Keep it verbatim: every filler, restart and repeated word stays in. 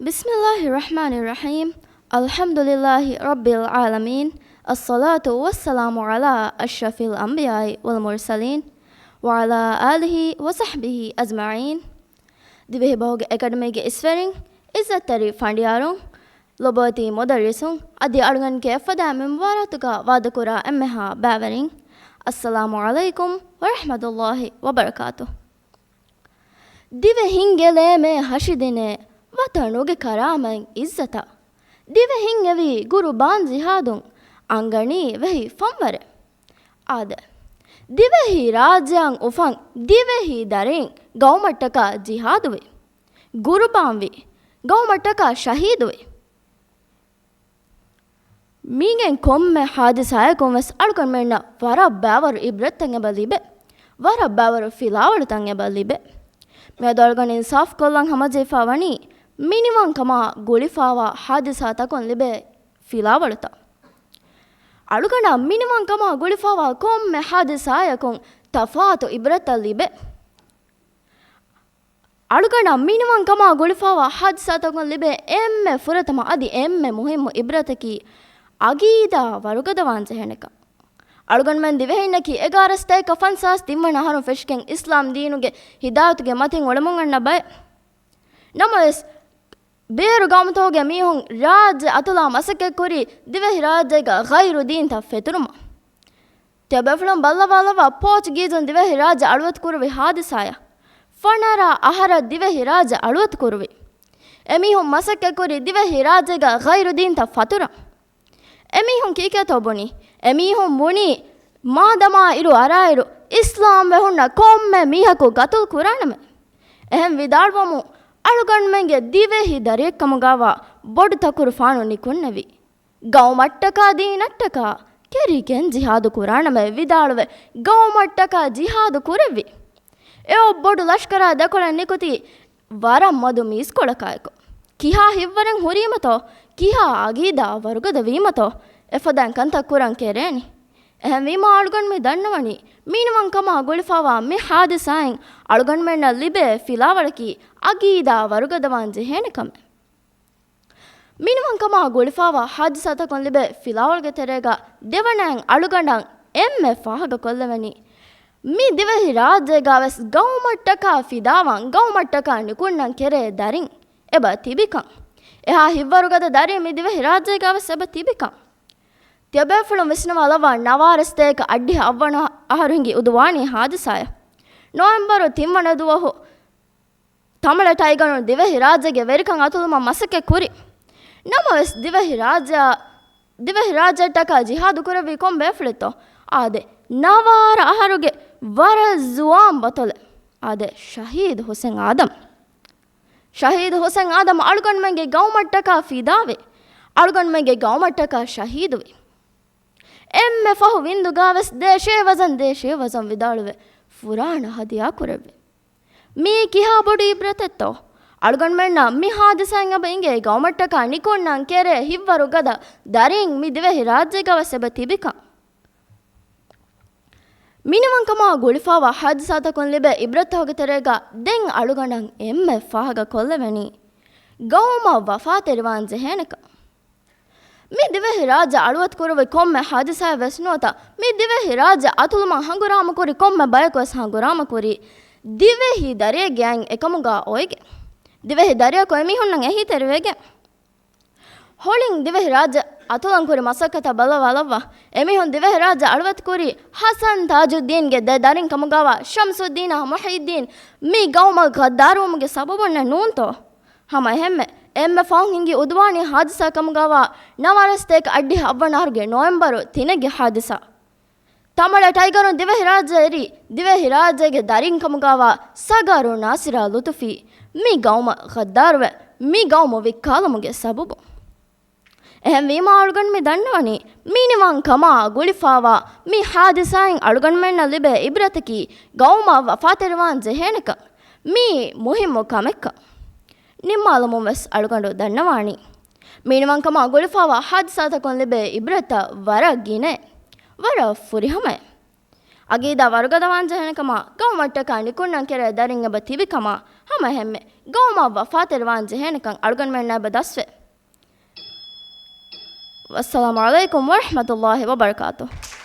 بسم الله الرحمن الرحيم. الحمد لله رب العالمين. الصلاة والسلام على أشرف الأنبياء والمرسلين وعلى آله وصحبه أجمعين. ދިވެހިބަހުގެ އެކަޑަމީގެ އިސްވެރިން، އިއްޒަތްތެރި ފަނޑިޔާރުން، ލޮބުވެތި މުދައްރިސުން، އަދި އަޅުގަނޑުގެ އެއްފަދަ މިންވަރާތުގަ ވާދަކުރާ އެންމެހާ ބައިވެރިން، އައްސަލާމު ޢަލައިކުމް ވަރަޙްމަތުﷲި ވަބަރަކާތު. ދިވެހިންގެ ލޭމޭ ހަށިދިނޭ، ވަތަނުގެ ކަރާމަތް އިއްޒަތަށް. ދިވެހިން އެވީ ގުރުބާން ޖިހާދުން، އަންގަނީ ވެހި ފަންވަރެއް. އާދެ، ދިވެހި ރާއްޖެއަށް އުފަން ދިވެހި ދަރިން ގައުމަށްޓަކާ ޖިހާދުވި، ގުރުބާންވި، ގައުމަށްޓަކާ ޝަހީދުވި. މީގެން ކޮންމެ ހާދިސާއަކުން ވެސް އަޅުގަނޑުމެންނަށް ވަރަށް ބައިވަރު އިބްރަތްތައް އެބަ ލިބޭ. ވަރަށް ބައިވަރު ފިލާވަޅުތައް އެބަ ލިބޭ. މިއަދު އަޅުގަނޑު އިންސާފު ކޮށްލަން ހަމަޖެހިފަ ވަނީ މިނިވަންކަމާ ގުޅިފަވާ ހާދިސާތަކުން ލިބޭ ފިލާވަޅުތައް. އަޅުގަނޑަށް މިނިވަންކަމާ ގުޅިފަވާ ކޮންމެ ހާދިސާއަކުން ތަފާތު އިބްރަތްތައް ލިބޭ. އަޅުގަނޑަށް މިނިވަންކަމާ ގުޅިފަވާ ހާދިސާތަކުން ލިބޭ އެންމެ ފުރަތަމަ އަދި އެންމެ މުހިއްމު އިބްރަތަކީ، އަގީދާ ވަރުގަދަވާން ޖެހޭނެކަން. އަޅުގަނޑުމެން ދިވެހިންނަކީ އެގާރަ ސަތޭކަ ފަންސާސް ތިންވަނަ އަހަރުން ފެށިގެން އިސްލާމް ދީނުގެ ހިދާޔަތުގެ މަތިން އުޅެމުން އަންނަ ބައެއް. ނަމަވެސް، ބޭރު ގައުމުތަކުގެ މީހުން ރާއްޖެ އަތުލާ މަސައްކަތްކުރީ ދިވެހި ރާއްޖޭގަ ޣައިރު ދީންތައް ފެތުރުމަށް. ތިޔަބޭފުޅުން ބައްލަވާލައްވާ، ޕޯޗުގީޒުން ދިވެހި ރާއްޖެ އަޅުވަތުކުރުވި ހާދިސާއަށް. ފަނަރަ އަހަރަށް ދިވެހި ރާއްޖެ އަޅުވަތުކުރުވި. އެމީހުން މަސައްކަތްކުރީ ދިވެހި ރާއްޖޭގަ ޣައިރު ދީންތައް ފަތުރަން. އެމީހުން ކީކޭތޯ ބުނީ؟ އެމީހުން ބުނީ، މާދަމާ އިރު އަރާއިރު އިސްލާމްވެ ހުންނަ ކޮންމެ މީހަކު ގަތުލު ކުރާނަމޭ. އެހެން ވިދާޅުވަމުން، އަޅުގަނޑުމެންގެ ދިވެހި ދަރިއެއްކަމުގަވާ ބޮޑު ތަކުރުފާނު ނިކުންނެވި. ގައުމަށްޓަކާ ދީނަށްޓަކާ ކެރިގެން ޖިހާދު ކުރާނަމޭ ވިދާޅުވެ، ގައުމަށްޓަކާ ޖިހާދު ކުރެއްވި. އެއޮއް ބޮޑު ލަޝްކަރާ ދެކޮޅެއް ނިކުތީ ވަރަށް މަދު މީސްކޮޅަކާއެކު. ކިހާ ހިތްވަރެއް ހުރީމަތޯ، ކިހާ އަގީދާ ވަރުގަދަ ވީމަތޯ، އެފަދައިން ކަންތައް ކުރަން ކެރޭނީ. އެހެންވީމާ އަޅުގަނޑު މި ދަންނަވަނީ، މިނިވަންކަމާ ގުޅިފަވާ މި ހާދިސާއިން އަޅުގަނޑުމެންނަށް ލިބޭ ފިލާވަޅަކީ އަގީދާ ވަރުގަދަވާން ޖެހޭނެ ކަމެއް. މިނިވަންކަމާ ގުޅިފަވާ ހާދިސާތަކުން ލިބޭ ފިލާވަޅުގެ ތެރޭގަ ދެވަނައިން އަޅުގަނޑަށް އެންމެ ފާހަގަ ކޮށްލެވެނީ، މި ދިވެހި ރާއްޖޭގަވެސް ގައުމަށްޓަކާ ފިދާވާން، ގައުމަށްޓަކާ ނިކުންނަން ކެރޭ ދަރިން އެބަ ތިބިކަން. އެހާ ހިތްވަރުގަދަ ދަރިން މި ދިވެހި ރާއްޖޭގަވެސް އެބަ ތިބިކަން. ތިޔަބޭފުޅުން ވިސްނަވާލައްވާ، ނަވާރަ ސަތޭކަ އަށްޑިހަ އަށްވަނަ އަހަރު ހިނގި އުދުވާނީ ހާދިސާއެއް. ނޮވެމްބަރު ތިންވަނަ ދުވަހު ތަމަޅަ ޓައިގަރުން ދިވެހި ރާއްޖޭގެ ވެރިކަން އަތުލުމަށް މަސައްކަތް ކުރި. ނަމަވެސް، ދިވެހި ރާއްޖެ، ދިވެހި ރާއްޖެއަށްޓަކާ ޖިހާދު ކުރެއްވީ ކޮން ބޭފުޅެއްތޯ؟ އާދެ، ނަވާރަ އަހަރުގެ ވަރަށް ޒުވާން ބަތަލެއް. އާދެ، ޝަހީދު ހުސެން އާދަމް. ޝަހީދު ހުސެން އާދަމް އަޅުގަނޑުމެންގެ ގައުމަށްޓަކާ ފިދާވި. އަޅުގަނޑުމެންގެ ގައުމަށްޓަކާ ޝަހީދުވި. އެންމެ ފަހު ވިންދުގަވެސް ދޭށޭ ވަޒަން، ދޭށޭ ވަޒަން ވިދާޅުވެ، ފުރާނަ ހަދިޔާ ކުރެއްވި. މީ ކިހާ ބޮޑު އިބްރަތެއްތޯ؟ އަޅުގަނޑުމެންނަށް މި ހާދިސާއިން އެބަ އިނގޭ ގައުމަށްޓަކާ ނިކުންނަން ކެރޭ ހިތްވަރުގަދަ ދަރިން މި ދިވެހި ރާއްޖޭގަވެސް އެބަ ތިބިކަން. މިނިވަންކަމާ ގުޅިފަވާ ހާދިސާތަކުން ލިބޭ އިބްރަތްތަކުގެ ތެރޭގަ ދެން އަޅުގަނޑަށް އެންމެ ފާހަގަ ކޮށްލެވެނީ، ގައުމަށް ވަފާތެރިވާން ޖެހޭނެކަން. މި ދިވެހި ރާއްޖެ އަޅުވަތުކުރުވި ކޮންމެ ހާދިސާއެއް ވެސް ނުވަތަ، މި ދިވެހި ރާއްޖެ އަތުލުމަށް ހަނގުރާމަ ކުރި ކޮންމެ ބަޔަކު ވެސް ހަނގުރާމަ ކުރީ ދިވެހި ދަރިއެއްގެ އަތް އެކަމުގަ އޮވެގެން. ދިވެހި ދަރިއަކު އެމީހުންނަށް އެހީތެރިވެގެން. ހޮޅިން ދިވެހި ރާއްޖެ އަތުލަން ކުރި މަސައްކަތަށް ބައްލަވާލައްވާ، އެމީހުން ދިވެހި ރާއްޖެ އަޅުވަތުކުރީ ހަސަން ތާޖުއްދީންގެ ދެ ދަރިން ކަމުގަވާ ޝަމްސުއްދީނާ މުޙިއްދީން މި ގައުމަށް ޣައްދާރުވުމުގެ ސަބަބުންނެއް ނޫންތޯ؟ ހަމަ އެހެންމެ، އެންމެ ފަހުން ހިނގި އުދުވާނީ ހާދިސާ ކަމުގަވާ ނަވާރަ ސަތޭކަ އަށްޑިހަ އަށްވަނަ އަހަރުގެ ނޮވެމްބަރު ތިނެއްގެ ހާދިސާ. ތަމަޅަ ޓައިގަރުން ދިވެހިރާއްޖެ އެރީ، ދިވެހިރާއްޖޭގެ ދަރިން ކަމުގަވާ ސަގަރު ނާސިރާ ލުތުފީ މި ގައުމަށް ޣައްދާރުވެ، މި ގައުމު ވިއްކާލުމުގެ ސަބަބުން. އެހެންވީމާ އަޅުގަނޑު މި ދަންނަވަނީ، މިނިވަން ކަމާ ގުޅިފާވާ މި ހާދިސާއިން އަޅުގަނޑުމެންނަށް ލިބޭ އިބްރަތަކީ، ގައުމަށް ވަފާތެރިވާން ޖެހޭނެކަން. މީ މުހިއްމު ކަމެއްކަން. ނިންމާލުމުން ވެސް އަޅުގަނޑު ދަންނަވާނީ، މިނިވަންކަމާ ގުޅިފާވާ ހާދިސާތަކުން ލިބޭ އިބްރަތްތައް ވަރަށް ގިނައެއް، ވަރަށް ފުރިހަމައެއް. އަގީދާ ވަރުގަދަވާން ޖެހޭނެ ކަމާ، ގައުމަށްޓަކާ ނިކުންނަން ކެރޭ ދަރިން އެބަ ތިބި ކަމާ، ހަމަ އެހެންމެ ގައުމަށް ވަފާތެރިވާން ޖެހޭނެ ކަން އަޅުގަނޑުމެންނަށް އެބަ ދަސްވޭ. ވައްސަލާމު ޢަލައިކުމް ވަރަޙްމަތުﷲި ވަބަރަކާތުހު.